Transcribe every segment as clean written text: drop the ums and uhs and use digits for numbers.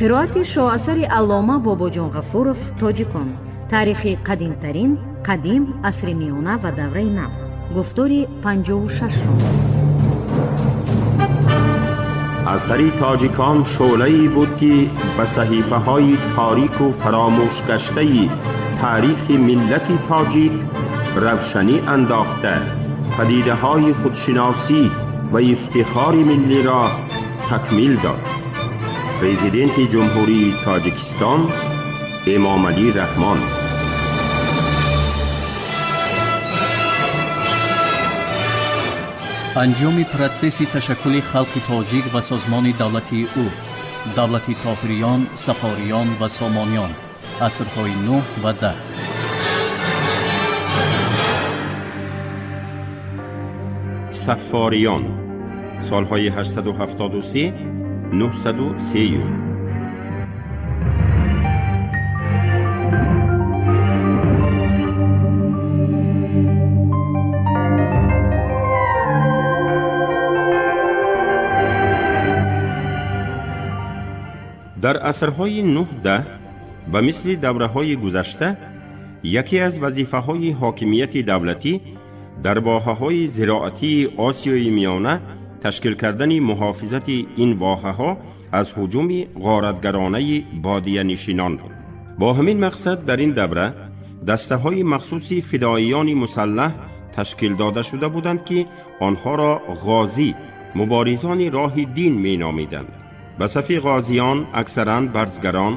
Қироати шоҳасари аллома Бобоҷон Ғафуров «Тоҷикон: таърихи қадимтарин, қадим, асри миёна ва давраи нав», гуфтори 56-ум. Асари «Тоҷикон» шӯълае буд, ки ба саҳифаҳои торику фаромӯшгаштаи таърихи миллати тоҷик равшанӣ андохта, падидаҳои худшиносӣ ва ифтихори миллиро такмил дод. Президенти Ҷумҳурии Тоҷикистон Эмомалӣ Раҳмон. Анҷоми протсесси ташаккули халқи тоҷик ва созмони давлатии ӯ, давлати Тоҳириён, Саффориён ва Сомониён, асрҳои 9 ва 10. Саффориён, солҳои 873 903. Дар асрҳои 9-10 ба мисли давраҳои гузашта яке аз вазифаҳои ҳокимияти давлатӣ дар воҳаҳои зироатии Осиёи Миёна ташкил кардани муҳофизати ин воҳаҳо аз ҳуҷуми ғоратгаронаи бодиянишинон буд. Бо ҳамин мақсад дар ин давра дастаҳои махсуси фидоиёни мусаллаҳ ташкил дода шуда буданд, ки онҳоро ғозӣ, муборизони роҳи дин меномиданд. Ба сафи ғозиён аксаран барзгарон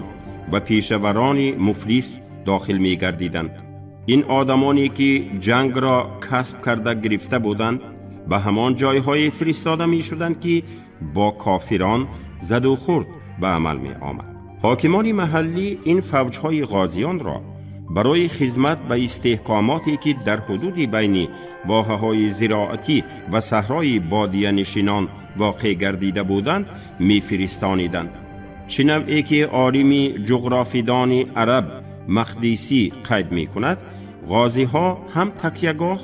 ва пешаварони муфлис дохил мегардиданд. Ин одамоне ки ҷангро касб карда гирифта буданд, ба ҳамон ҷойҳое фиристода мешуданд, ки бо кофирон заду хурд ба амал меомад. Ҳокимони маҳаллӣ ин фавҷҳои ғозиёнро барои хизмат ба истеҳкомоте, ки дар ҳудуди байни воҳаҳои зироатӣ ва саҳрои бодиянишинон воқеъ гардида буданд, мефиристониданд. Чӣ навъе ки олими ҷуғрофидони араб Мақдисӣ қайд мекунад, ғозиҳо ҳам такягоҳ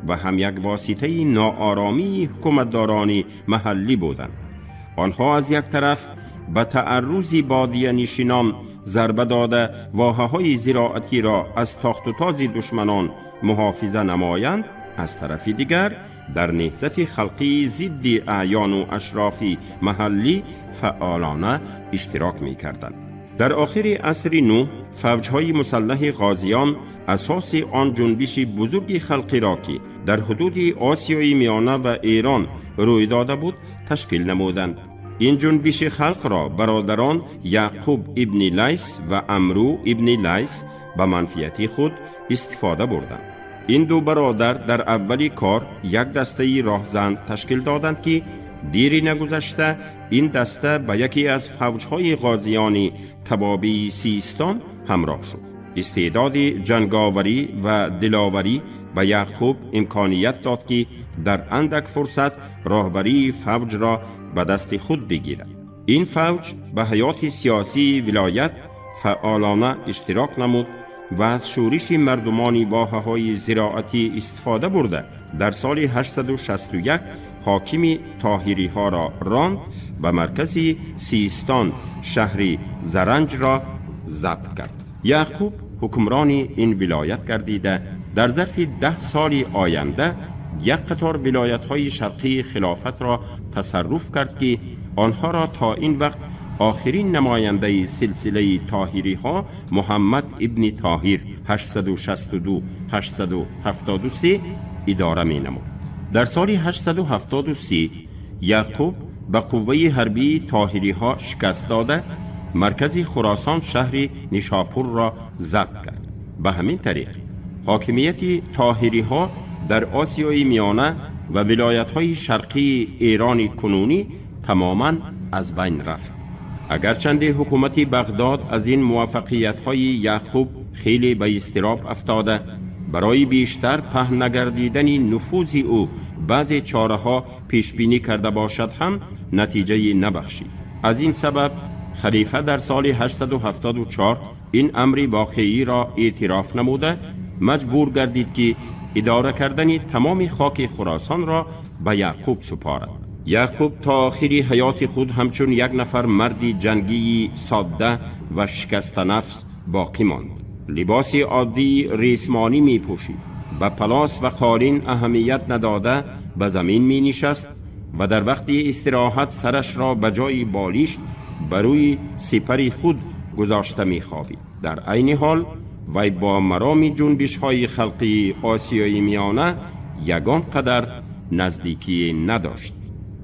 ва ҳам як воситаи нооромии ҳукуматдорони маҳаллӣ буданд. Онҳо аз як тараф ба тааррузи бодиянишинон зарба дода, воҳаҳои зироатиро аз тохтутози душманон муҳофиза намоянд, аз тарафи дигар дар неҳзати халқии зидди аъёну ашрофи маҳаллӣ фаъолона иштирок мекарданд. Дар охири асри нӯҳ фавҷҳои мусаллаҳи ғозиён асоси он ҷунбиши бузурги халқиро, ки дар ҳудуди Осиёи Миёна ва Эрон рӯй дода буд, ташкил намуданд. Ин ҷунбиши халқро бародарон Яъқуб ибни Лайс ва Амру ибни Лайс ба манфиати худ истифода бурданд. Ин ду бародар дар аввали кор як дастаи роҳзан ташкил доданд, ки дири нагузашта ин даста ба яке аз фавҷҳои ғозиёни тавобии Систон ҳамроҳ шуд. Истеъдоди ҷанговарӣ ва диловарӣ ба Яъқуб имконият дод, ки дар андак фурсат роҳбарии фавҷро ба дасти худ бигирад. Ин фавҷ ба ҳаёти сиёсии вилоят фаъолона иштирок намуд ва аз шӯриши мардумони воҳаҳои зироатӣ истифода бурда, дар соли 861 ҳокими тоҳириҳоро ронд ва маркази Систон, шаҳри Заранҷро забт кард. Яъқуб ҳукмрони ин вилоят гардида, дар зарфи 10 соли оянда як қатор вилоятҳои шарқии хилофатро тасарруф кард, ки онҳоро то ин вақт охирин намояндаи силсилаи тоҳириҳо Муҳаммад ибни Тоҳир 862 873 идора менамуд. Дар соли 873 Яъқуб ба қувваи ҳарбии тоҳириҳо шикаст дода, маркази Хуросон, шаҳри Нишопурро забт кард. Ба ҳамин тариқ ҳокимияти тоҳириҳо дар Осиёи Миёна ва вилоятҳои шарқии Эрони кунунӣ тамоман аз байн рафт. Агарчанде ҳукумати Бағдод аз ин муваффақиятҳои Яъқуб хеле ба изтироб афтода, барои бештар паҳн нагардидани нуфузи ӯ баъзе чораҳо пешбинӣ карда бошад ҳам, натиҷае набахшид. Аз ин сабаб халифа дар соли 874 ин амри воқеиро эътироф намуда, маҷбур гардид, ки идора кардани тамоми хоки Хуросонро ба Яъқуб супорад. Яъқуб то охири ҳаёти худ ҳамчун як нафар марди ҷангии содда ва шикастанафс боқӣ монд. Либоси оддии ресмонӣ мепӯшид, ба палос ва қолин аҳамият надода, ба замин менишаст ва дар вақти истироҳат сарашро ба ҷои болишт ба рӯи сипари худ гузошта мехобид. Дар айни ҳол вай бо мароми ҷунбишҳои халқии Осиёи Миёна ягон қадар наздикӣ надошт.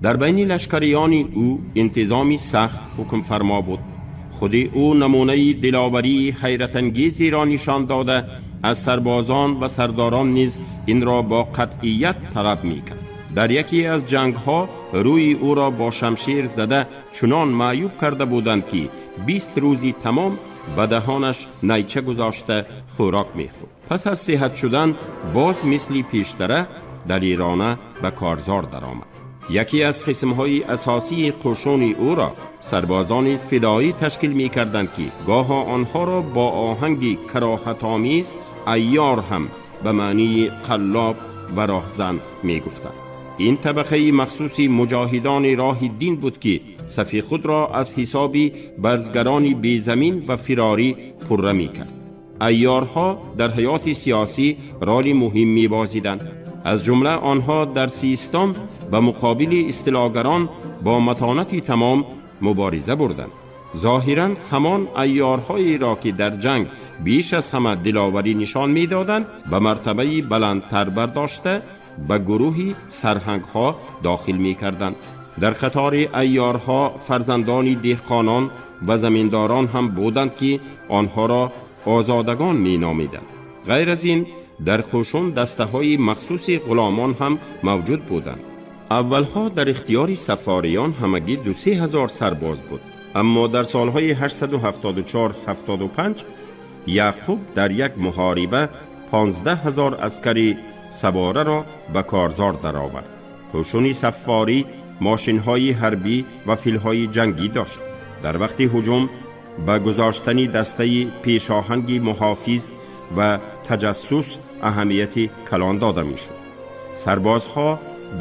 Дар байни лашкариёни ӯ интизоми сахт ҳукмфармо буд. Худи ӯ намунаи диловарии ҳайратангезеро нишон дода, аз сарбозон ва сардорон низ инро бо қатъият талаб мекард. Дар яке аз ҷангҳо рӯи ӯро бо шамшер зада, чунон маъюб карда буданд, ки 20 рӯзи тамом ба даҳонаш найча гузошта хӯрок мехӯрд. Пас аз сиҳат шудан боз мисли пештара далерона ба корзор даромад. Яке аз қисмҳои асосии қӯшуни ӯро сарбозони фидоӣ ташкил мекарданд, ки гоҳо онҳоро бо оҳанги кароҳатомез айёр ҳам, ба маънии қаллоб ва роҳзан, мегуфтанд. Ин табақаи махсуси муҷоҳидони роҳи дин буд, ки сафи худро аз ҳисоби барзгарони безамин ва фирорӣ пурра мекард. Айёрҳо дар ҳаёти сиёсӣ роли муҳим мебозиданд. Аз ҷумла онҳо дар Систон ба муқобили истилогарон бо матонати тамом мубориза бурданд. Зоҳиран ҳамон айёрҳоеро, ки дар ҷанг беш аз ҳама диловарӣ нишон медоданд, ба мартабаи баландтар бардошта, ба гурӯҳи сарҳангҳо дохил мекарданд. Дар қатори айёрҳо фарзандони деҳқонон ва заминдорон ҳам буданд, ки онҳоро озодагон меномиданд. Ғайр аз ин, дар қӯшун дастаҳои махсуси ғуломон ҳам мавҷуд буданд. Аввалҳо дар ихтиёри саффориён ҳамагӣ 2-3 ҳазор сарбоз буд, аммо дар солҳои 874-75 Яъқуб дар як муҳориба 15 ҳазор аскари савораро ба корзор даровард. Қӯшуни саффорӣ мошинҳои ҳарбӣ ва филҳои ҷангӣ дошт. Дар вақти ҳуҷум ба гузоштани дастаи пешоҳанги муҳофиз ва таҷассус аҳамияти калон дода мешуд. Сарбозҳо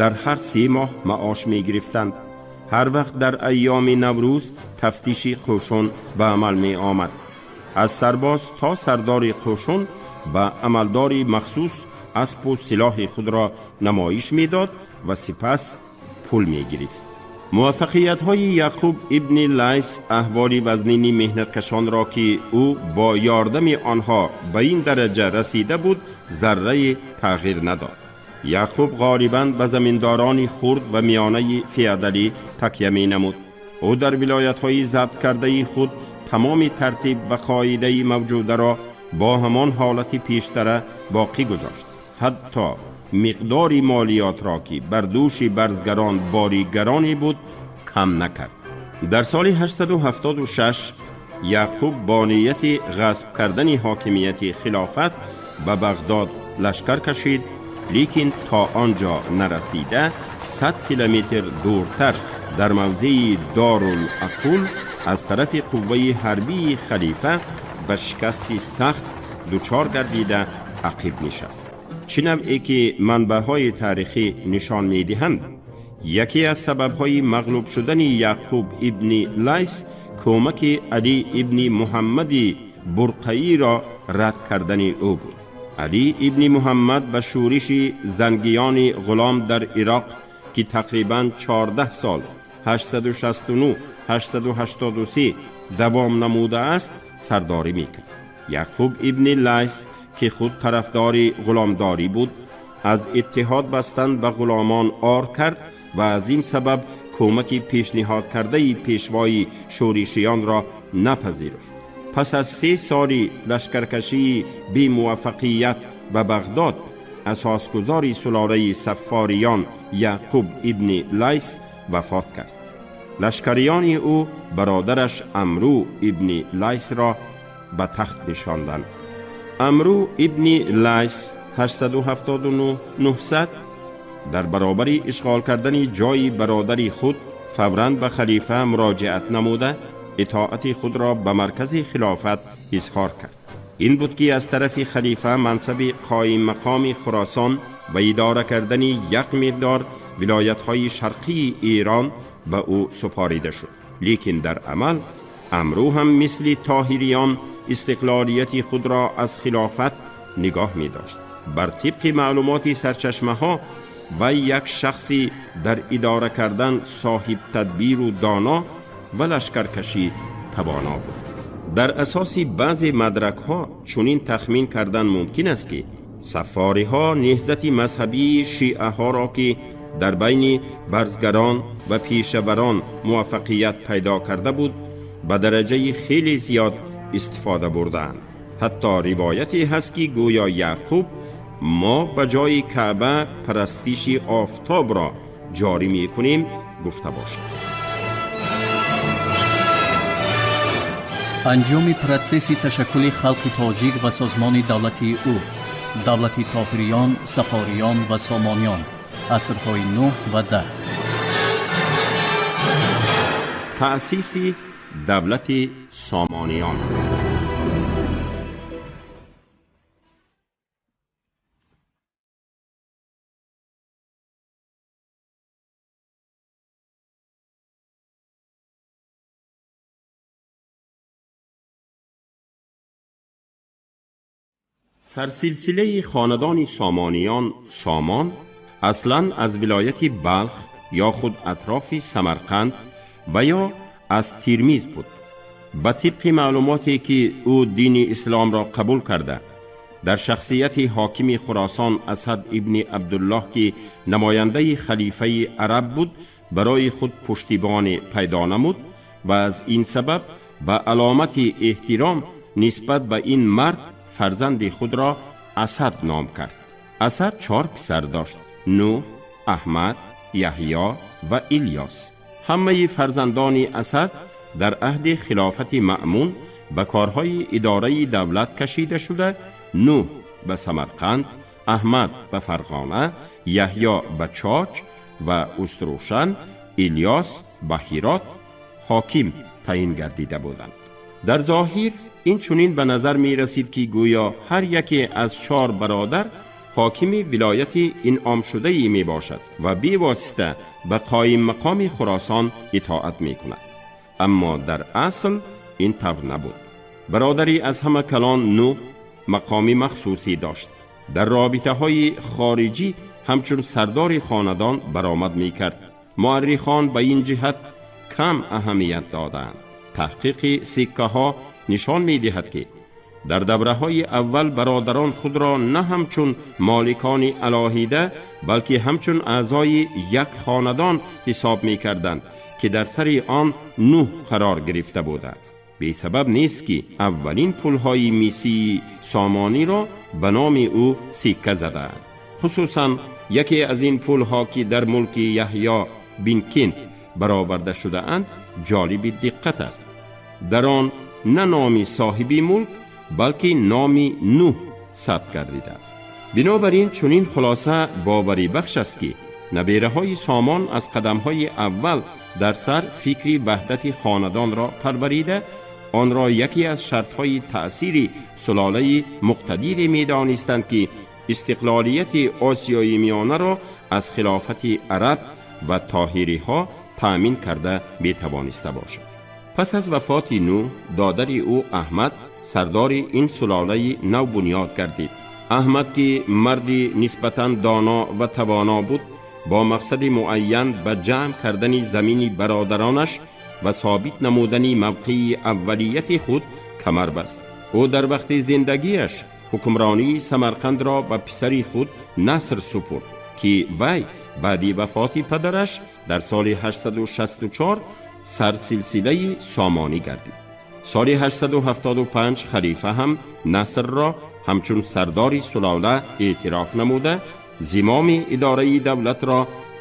дар ҳар 3 моҳ маош мегирифтанд. Ҳар вақт дар айёми Наврӯз тафтиши қӯшун ба амал меомад, аз сарбоз то сардори қӯшун ба амалдори махсус аспу силоҳи худро намоиш медод ва сипас пул мегирифт. Муваффақиятҳои Яъқуб ибни Лайс аҳволи вазнини меҳнаткашонро, ки ӯ бо ёрдами онҳо ба ин дараҷа расида буд, заррае тағйир надод. Яъқуб ғолибан ба заминдорони хурд ва миёнаи феодалӣ такя менамуд. Ӯ дар вилоятҳои забт кардаи худ тамоми тартиб ва қоидаи мавҷударо бо ҳамон ҳолати пештара боқӣ гузошт. Ҳатто миқдори молиётро, ки бар дӯши барзгарон бори гароне буд, кам накард. Дар соли 876 Яъқуб бо нияти ғасб кардани ҳокимияти хилофат ба Бағдод лашкар кашид, лекин то он ҷо нарасида, 100 километр дуртар дар мавзеи Дорул Ақул аз тарафи қувваи ҳарбии халифа ба шикасти сахт дучор гардида, ақиб нишаст. Чӣ навъе ки манбаъҳои таърихӣ нишон медиҳанд, яке аз сабабҳои мағлуб шудани Яъқуб ибни Лайс кӯмаки Алӣ ибни Муҳаммади Бурқаиро рад кардани ӯ буд. Алӣ ибни Муҳаммад ба шӯриши зангиёни ғулом дар Ироқ, ки тақрибан 14 сол 869 883 давом намудааст, сардорӣ мекард. Яъқуб ибни Лайс, ки худ тарафдори ғуломдорӣ буд, аз иттиҳод бастан ба ғуломон ор кард ва аз ин сабаб кӯмаки пешниҳодкардаи пешвои шӯришиёнро напазируфт. Пас аз 3 соли лашкаркашии бемуваффақият ба Бағдод, асосгузори сулолаи Саффориён Яъқуб ибни Лайс вафот кард. Лашкариёни ӯ бародараш Амру ибни Лайсро ба тахт нишонданд. Амру ибни Лайс 879-900 Дар баробари ишғол кардани ҷои бародари худ фавран ба халифа муроҷиат намуда, итоати худро ба маркази хилофат изҳор кард. Ин буд ки аз тарафи халифа мансаби қоиммақоми Хуросон ва идора кардани як миқдор вилоятҳои шарқии Эрон ба ӯ супорида шуд. Лекин дар амал Амру ҳам мисли Тоҳириён истиқлолияти худро аз хилофат нигоҳ медошт. Бар тибқи маълумоти сарчашмаҳо, вай як шахси дар идора кардан соҳибтадбиру доно ва лашкаркашӣ тавоно буд. Дар асоси баъзе мадракҳо чунин тахмин кардан мумкин аст, ки саффориҳо неҳзати мазҳабии шиаҳоро, ки дар байни барзгарон ва пешаварон муваффақият пайдо карда буд, ба дараҷаи хеле зиёд истифода бурдаанд. Ҳатто ривояте ҳаст, ки гӯё Яъқуб мо ба ҷои Каъба парастиши офтобро ҷорӣ мекунем гуфта бошад. Анҷоми протсесси ташаккули халқи тоҷик ва созмони давлатии ӯ, давлати Тоҳириён, Саффориён ва Сомониён, асрҳои 9 ва 10. Таъсиси давлати Сомониён. Сарсилсилаи хонадони Сомониён Сомон аслан аз вилояти Балх ё худ атрофи Самарқанд ва ё аз Тирмиз буд. Ба тибқи маълумоте, ки ӯ дини исломро қабул карда, дар шахсияти ҳокими Хуросон Асад ибни Абдуллоҳ, ки намояндаи халифаи араб буд, барои худ пуштибоне пайдо намуд ва аз ин сабаб ба аломати эҳтиром нисбат ба ин мард фарзанди худро Асад ном кард. Асад чор писар дошт: Нӯҳ, Аҳмад, Яҳьё ва Илёс. Ҳамаи фарзандони Асад дар аҳди хилофати Маъмун ба корҳои идораи давлат кашида шуда, Нӯҳ ба Самарқанд, Аҳмад ба Фарғона, Яҳьё ба Чоч ва Уструшан, Илёс ба Ҳирот ҳоким таъин гардида буданд. Дар зоҳир ин чунин ба назар мерасид, ки гӯё ҳар яке аз чор бародар ҳокими вилояти инъомшудае мебошад ва бевосита ба қоиммақоми Хуросон итоат мекунад. Аммо дар асл ин тавр набуд. Бародари аз ҳама калон Нӯҳ мақоми махсусӣ дошт. Дар робитаҳои хориҷӣ ҳамчун сардори хонадон баромад мекард. Муаррихон ба ин ҷиҳат кам аҳамият додаанд. Таҳқиқи сиккаҳо нишон медиҳад, ки дар давраҳои аввал бародарон худро на ҳамчун моликони алоҳида, балки ҳамчун аъзои як хонадон ҳисоб мекарданд, ки дар сари он Нӯҳ қарор гирифта будааст. Бесабаб нест, ки аввалин пулҳои мисии Сомониро ба номи ӯ сикка задаанд. Хусусан яке аз ин пулҳо, ки дар мулки Яҳьё бин Кинд бароварда шудаанд, ҷолиби диққат аст. Дар он на номи соҳиби мулк, балки номи Нӯҳ сабт гардидааст. Бинобар ин чунин хулоса боварибахш аст, ки набераҳои Сомон аз қадамҳои аввал дар сар фикри ваҳдати хонадонро парварида, онро яке аз шартҳои таъсири сулолаи муқтадире медонистанд, ки истиқлолияти Осиёи Миёнаро аз хилофати араб ва Тоҳириҳо таъмин карда метавониста бошад. Пас аз вафоти Нӯҳ, додари ӯ Аҳмад сардори ин сулолаи навбунёд гардид. Аҳмад, ки марди нисбатан доно ва тавоно буд, бо мақсади муайян ба ҷамъ кардани замини бародаронаш ва собит намудани мавқеи аввалияти худ камар баст. Ӯ дар вақти зиндагиаш ҳукмронии Самарқандро ба писари худ Наср супурд, ки вай баъди вафоти падараш дар соли 864 сарсилсилаи Сомонӣ гардид. Соли 875 халифа ҳам Насрро ҳамчун сардори сулола эътироф намуда, зимоми идораи давлатро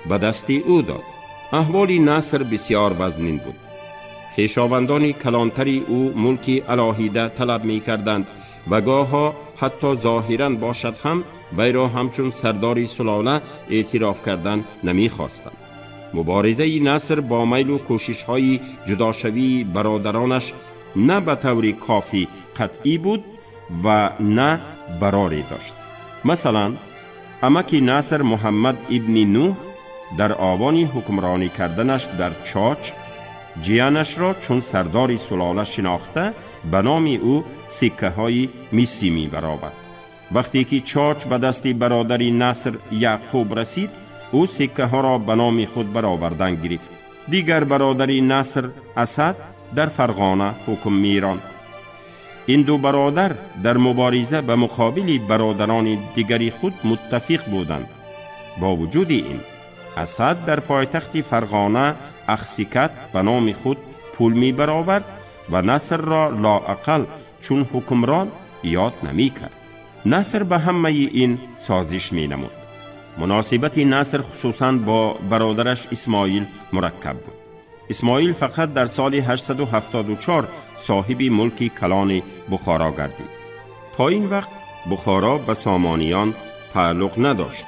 ба дасти ӯ дод. Аҳволи Наср бисёр вазнин буд. Хешовандони калонтари ӯ мулки алоҳида талаб мекарданд. ва гоҳо ҳатто зоҳиран бошад ҳам вайро ҳамчун сардори сулола эътироф кардан намехостанд. Муборизаи Наср бо майлу кӯшишҳои ҷудошавии бародаронаш на ба таври кофӣ қатъӣ буд ва на бароре дошт. Масалан, амаки Наср Муҳаммад ибни Нӯҳ дар овони ҳукмронӣ карданаш дар Чоч ҷиянашро чун сардори сулола шинохта ба номи ӯ сиккаҳои мисӣ мебаровард. Вақте ки Чоч ба дасти бародари Наср Яъқуб расид, ӯ сиккаҳоро ба номи худ баровардан гирифт. Дигар бародари Наср Асад дар Фарғона ҳукм меронд. Ин ду бародар дар мубориза ба муқобили бародарони дигари худ муттафиқ буданд. Бо вуҷуди ин, Асад дар пойтахти Фарғона Ахсикат ба номи худ пул мебаровард ва Насрро лоақал чун ҳукмрон ёд намекард. Наср ба ҳамаи ин созиш менамуд. Муносибати Наср хусусан бо бародараш Исмоил мураккаб буд. Исмоил фақат дар соли 874 соҳиби мулки калони Бухоро гардид. То ин вақт Бухоро ба Сомониён тааллуқ надошт.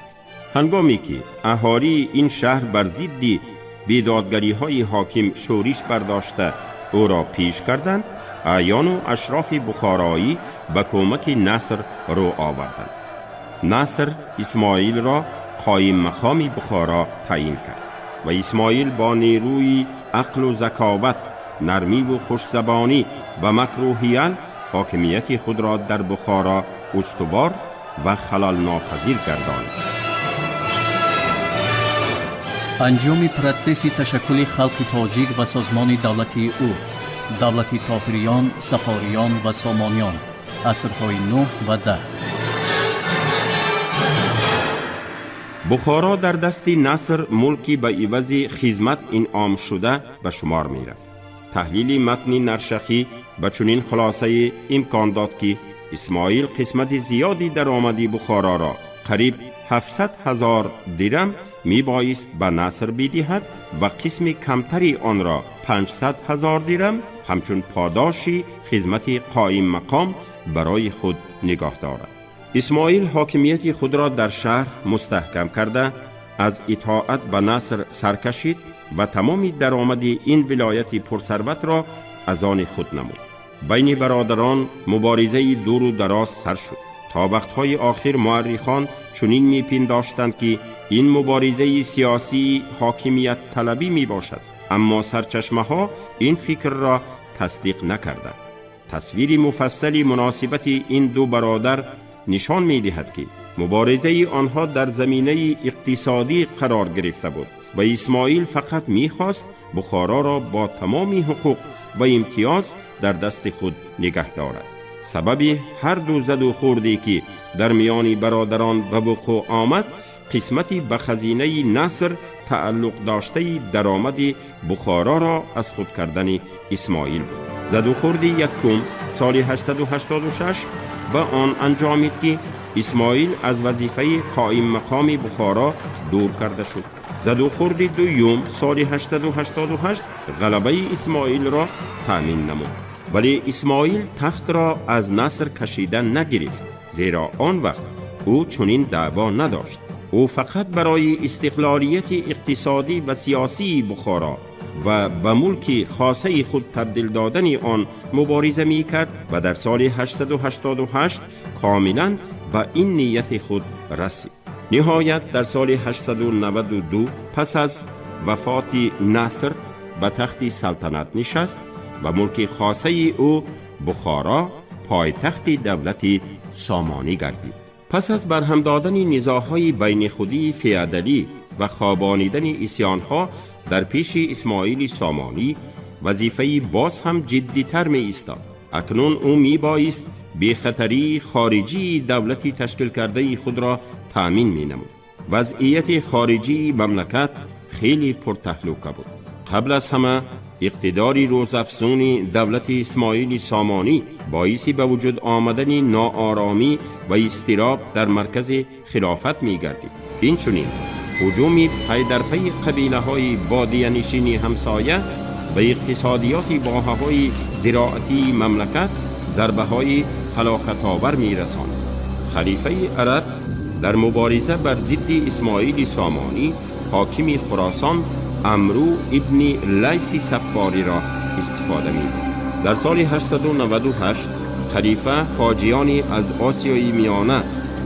Ҳангоме ки аҳолии ин шаҳр бар зидди бедодгариҳои ҳоким шӯриш бардошта ӯро пеш карданд, аъёну ашрофи бухороӣ ба кӯмаки Наср рӯ оварданд. Наср Исмоилро қоиммақоми Бухоро таъйин кард ва Исмоил бо нерӯи ақлу заковат, нармиву хушзабонӣ ва макру ҳиял ҳокимияти худро дар Бухоро устувор ва халалнопазир гардонид. Анҷоми протсесси ташаккули халқи тоҷик ва созмони давлатии ӯ, давлати Тоҳириён, Сафориён ва Сомониён, асрҳои 9 ва 10. Бухоро дар дасти Наср мулки ба ивази хизмат инъом шуда ба шумор мерафт. Таҳлили матни Наршахӣ ба чунин хулосае имкон дод, ки Исмоил қисмати зиёди даромади Бухороро, қариб 700 ҳазор дирам, мебоист ба Наср бидиҳад ва қисми камтари онро, 500 ҳазор дирам, ҳамчун подоши хизмати қоиммақом барои худ нигоҳ дорад. Исмоил ҳокимияти худро дар шаҳр мустаҳкам карда, аз итоат ба Наср сар кашид ва тамоми даромади ин вилояти пурсарватро аз они худ намуд. Байни бародарон муборизаи дуру дароз сар шуд. То вақтҳои охир муаррихон чунин мепиндоштанд, ки ин муборизаи сиёсии ҳокимиятталабӣ мебошад, аммо сарчашмаҳо ин фикрро тасдиқ накарданд. Тасвири муфассали муносибати ин ду бародар нишон медиҳад, ки муборизаи онҳо дар заминаи иқтисодӣ қарор гирифта буд ва Исмоил фақат мехост Бухороро бо тамоми ҳуқуқ ва имтиёз дар дасти худ нигаҳ дорад. Сабаби ҳар ду заду хурде, ки дар миёни бародарон ба вуқӯъ омад, қисмати ба хазинаи Наср тааллуқ доштаи даромади Бухороро аз худ кардани Исмоил буд. Задухурди якум соли 886 ба он анҷомид, ки Исмоил аз вазифаи қоиммақоми Бухоро дур карда шуд. Задухурди дуюм соли 888 ғалабаи Исмоилро таъмин намуд, вале Исмоил тахтро аз Наср кашида нагирифт, зеро он вақт ӯ чунин даъво надошт. Ӯ фақат барои истиқлолияти иқтисодӣ ва сиёсии Бухоро ва ба мулки хосаи худ табдил додани он мубориза мекард ва дар соли 888 комилан ба ин нияти худ расид. Ниҳоят, дар соли 892 пас аз вафоти Наср ба тахти салтанат нишаст ва мулки хосаи ӯ, Бухоро, пойтахти давлати Сомонӣ гардид. Пас аз барҳам додани низоъҳои байнихудии феодалӣ ва хобонидани исьёнҳо, дар пеши Исмоили Сомонӣ вазифаи боз ҳам ҷиддитар меистод. Акнун ӯ мебоист бехатарии хориҷии давлати ташкилкардаи худро таъмин менамуд. Вазъияти хориҷии мамлакат хеле пуртаҳлука буд. Қабл аз ҳама, иқтидори рӯзафзуни давлати Исмоили Сомонӣ боиси ба вуҷуд омадани нооромӣ ва изтироб дар маркази хилофат мегардид. Инчунин, ҳуҷуми пайдарпайи қабилаҳои бодиянишини ҳамсоя ба иқтисодиёти воҳаҳои зироатии мамлакат зарбаҳои ҳалокатовар мерасонид. Халифаи араб дар мубориза бар зидди Исмоили Сомонӣ, ҳокими Хуросон, Амру ибни Лайси Саффориро истифода мебурд. Дар соли 898 халифа ҳоҷиёне аз Осиёи Миёна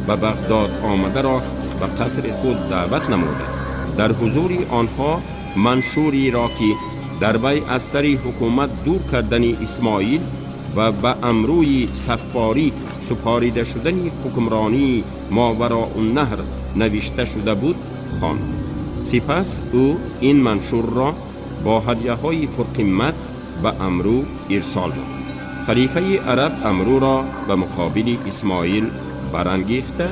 ба Бағдод омадаро ба қасри худ даъват намуда, дар ҳузури онҳо маншуриро, ки дар вай аз сари ҳукумат дур кардани Исмоил ва ба Амрӯи Саффорӣ супорида шудани ҳукмронии Мовароуннаҳр навишта шуда буд, хонд. Сипас ӯ ин маншурро бо ҳадяҳои пурқимат ба Амрӯ ирсол намуд. Халифаи араб Амрӯро ба муқобили Исмоил барангехта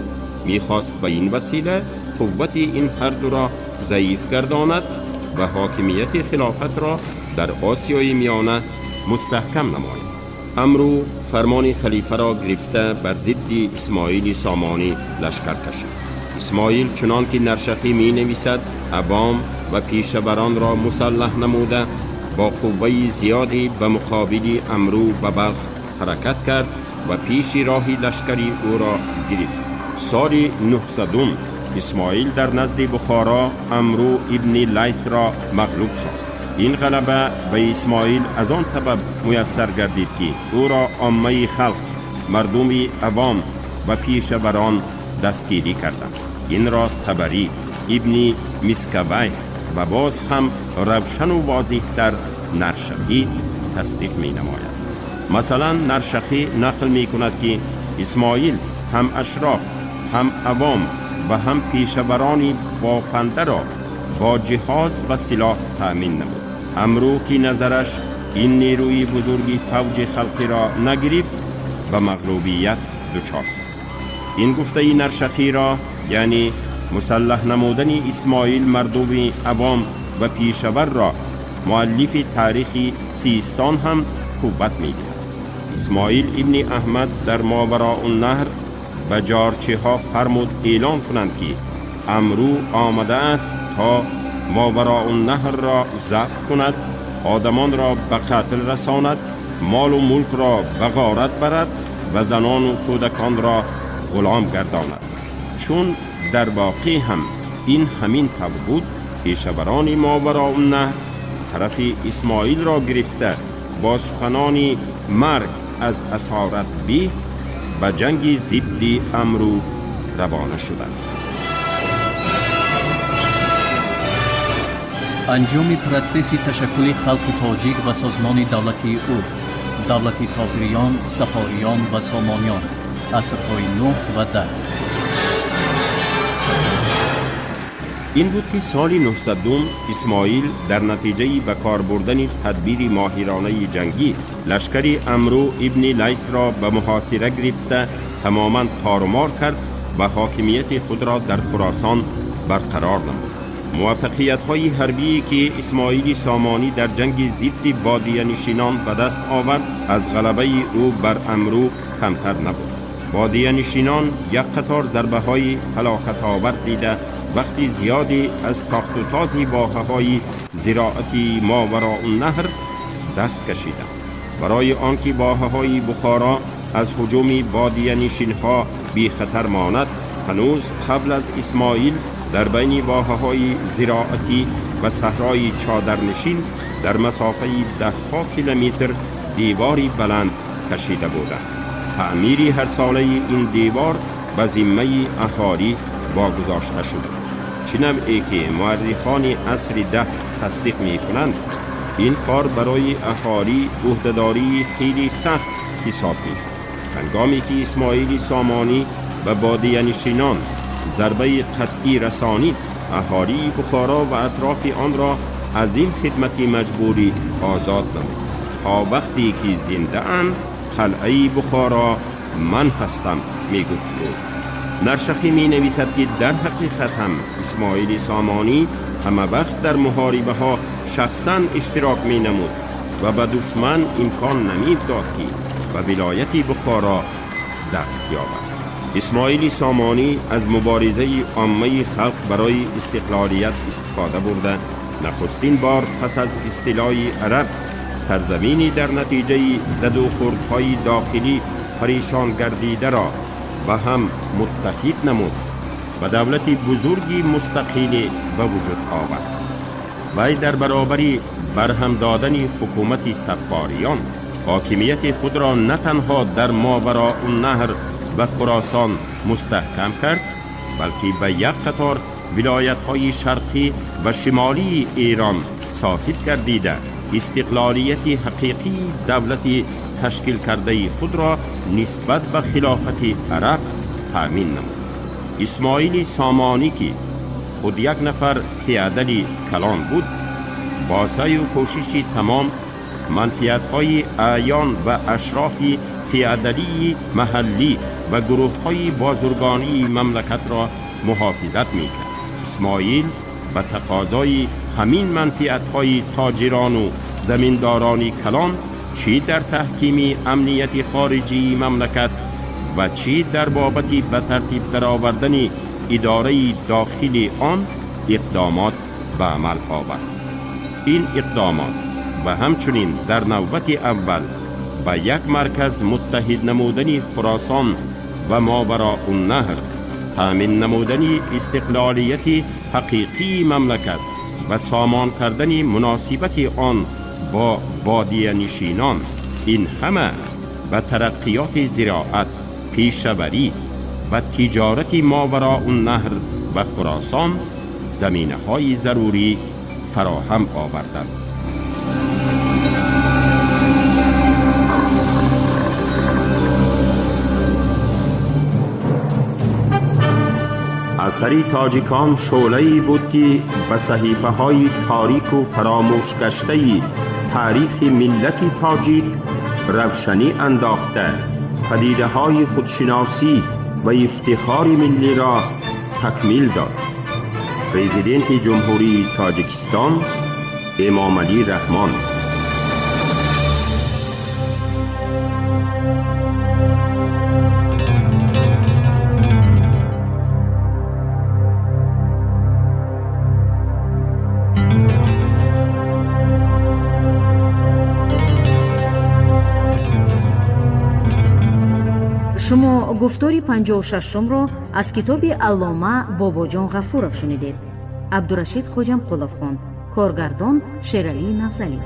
мехост ба ин васила қуввати ин ҳардуро заиф гардонад ва ҳокимияти хилофатро дар Осиёи Миёна мустаҳкам намояд. Амрӯ фармони халифаро гирифта бар зидди Исмоили Сомонӣ лашкар кашид. Исмоил, чунон ки Наршахӣ менависад, авом ва пешаваронро мусаллаҳ намуда, бо қувваи зиёде ба муқобили Амрӯ ба Балх ҳаракат кард ва пеши роҳи лашкари ӯро гирифт. Соли 900 Исмоил дар назди Бухоро Амрӯ ибни Лайсро мағлуб сохт. Ин ғалаба ба Исмоил аз он сабаб муяссар гардид, ки ӯро оммаи халқ, мардуми авом ва пешаварон дастгирӣ карданд. Инро Табарӣ, Ибни Мискавайҳ ва боз ҳам равшану возеҳтар Наршахӣ тасдиқ менамояд. Масалан, Наршахӣ нақл мекунад, ки Исмоил ҳам ашроф, ҳам авом ва ҳам пешаварони бофандаро бо ҷиҳоз ва силоҳ таъмин намуд. Амрӯ, ки назараш ин нерӯи бузурги фавҷи халқиро нагирифт, ба мағлубият дучор шуд. Ин гуфтаи Наршахиро, яъне мусаллаҳ намудани Исмоил мардуми авом ва пешаварро, муаллифи таърихи Систон ҳам қувват медиҳад. Исмоил ибни Аҳмад дар Мовароуннаҳр ба ҷорчиҳо фармуд эълон кунанд, ки Амрӯ омадааст то Мовароуннаҳрро забт кунад, одамонро ба қатл расонад, молу мулкро ба ғорат барад ва занону кӯдаконро ғулом гардонад. Чун дар воқеъ ҳам ин ҳамин тавр буд, пешаварони Мовароуннаҳр тарафи Исмоилро гирифта, бо суханони «марг аз асорат беҳ» ба ҷанги зидди Амрӯ равона шуданд. Анҷоми протсесси ташаккули халқи тоҷик ва созмони давлатии ӯ, давлати Тоҳириён, Сафориён ва Сомониён, асрҳои 9 ва 10. Ин буд, ки соли 900 Исмоил дар натиҷаи ба кор бурдани тадбири моҳиронаи ҷангӣ лашкари Амрӯ ибни Лайсро ба муҳосира гирифта, тамоман торумор кард ва ҳокимияти худро дар Хуросон барқарор намуд. Муваффақиятҳои ҳарбие, ки Исмоили Сомонӣ дар ҷанги зидди бодиянишинон ба даст овард, аз ғалабаи ӯ бар Амрӯ камтар набуд. Бодиянишинон як қатор зарбаҳои ҳалокатовар дида, вақти зиёде аз тохтутози воҳаҳои зироати Мовароуннаҳр даст кашиданд. Барои он ки воҳаҳои Бухоро аз ҳуҷуми бодиянишинҳо бехатар монад, ҳанӯз қабл аз Исмоил дар байни воҳаҳои зироатӣ ва саҳрои чодарнишин дар масофаи даҳҳо километр девори баланд кашида буданд. Таъмири ҳарсолаи ин девор ба зиммаи аҳолӣ вогузошта шуда. Чӣ навъе ки муаррихони асри 10 тасдиқ мекунанд, ин кор барои аҳолӣ ӯҳдадории хеле сахт ҳисоб мешуд. Ҳангоме ки Исмоили Сомонӣ ба бодиянишинон зарбаи қатъӣ расонид, аҳолии Бухоро ва атрофи онро аз ин хидмати маҷбурӣ озод намуд. «То вақте ки зиндаам, қалъаи Бухоро ман ҳастам», мегуфт ӯ. Наршахӣ менависад, ки дар ҳақиқат ҳам Исмоили Сомонӣ ҳама вақт дар муҳорибаҳо шахсан иштирок менамуд ва ба душман имкон намедод, ки ба вилояти Бухоро даст ёбад. Исмоили Сомонӣ аз муборизаи оммаи халқ барои истиқлолият истифода бурда, нахустин бор пас аз истилои араб сарзамини дар натиҷаи заду хурдҳои дохилӣ Паришон гардидаро ба ҳам муттаҳид намуд ва давлати бузурги мустақиле ба вуҷуд овард. Вай дар баробари барҳам додани ҳукумати Саффориён ҳокимияти худро на танҳо дар Мовароуннаҳр ва Хуросон мустаҳкам кард, балки ба як қатор вилоятҳои шарқӣ ва шимолии Эрон соҳиб гардида, истиқлолияти ҳақиқии давлати ташкил кардаи худро нисбат ба хилофати араб таъмин намуд. Исмоили Сомонӣ, ки худ як нафар феодали калон буд, бо саъю кӯшиши тамом манфиатҳои аъён ва ашрофи феодалии маҳаллӣ ва гурӯҳҳои бозургонии мамлакатро муҳофизат мекард. Исмоил ба тақозои ҳамин манфиатҳои тоҷирону заминдорони калон чӣ дар таҳкими амнияти хориҷии мамлакат ва чӣ дар бобати ба тартиб даровардани идораи дохили он иқдомот ба амал овард. Ин иқдомот ва ҳамчунин дар навбати аввал ба як марказ муттаҳид намудани Хуросон ва Мовароуннаҳр, таъмин намудани истиқлолияти ҳақиқии мамлакат ва сомон кардани муносибати он бо бодиянишинон, ин ҳама ба тараққиёти зироат, пешаварӣ ва тиҷорати Мовароуннаҳр ва Хуросон заминаҳои зарурӣ фароҳам оварданд. Асари «Тоҷикон» шӯълае буд, ки ба саҳифаҳои торику фаромӯшгаштаи таърихи миллати тоҷик равшанӣ андохта, падидаҳои худшиносӣ ва ифтихори миллиро такмил дод. Президенти Ҷумҳурии Тоҷикистон Эмомалӣ Раҳмон. Шумо гуфтори 56-умро аз китоби аллома Бобоҷон Ғафуров шунидед. Абдурашид Хоҷамқулов хонд, коргардон Шералии Навзалӣ.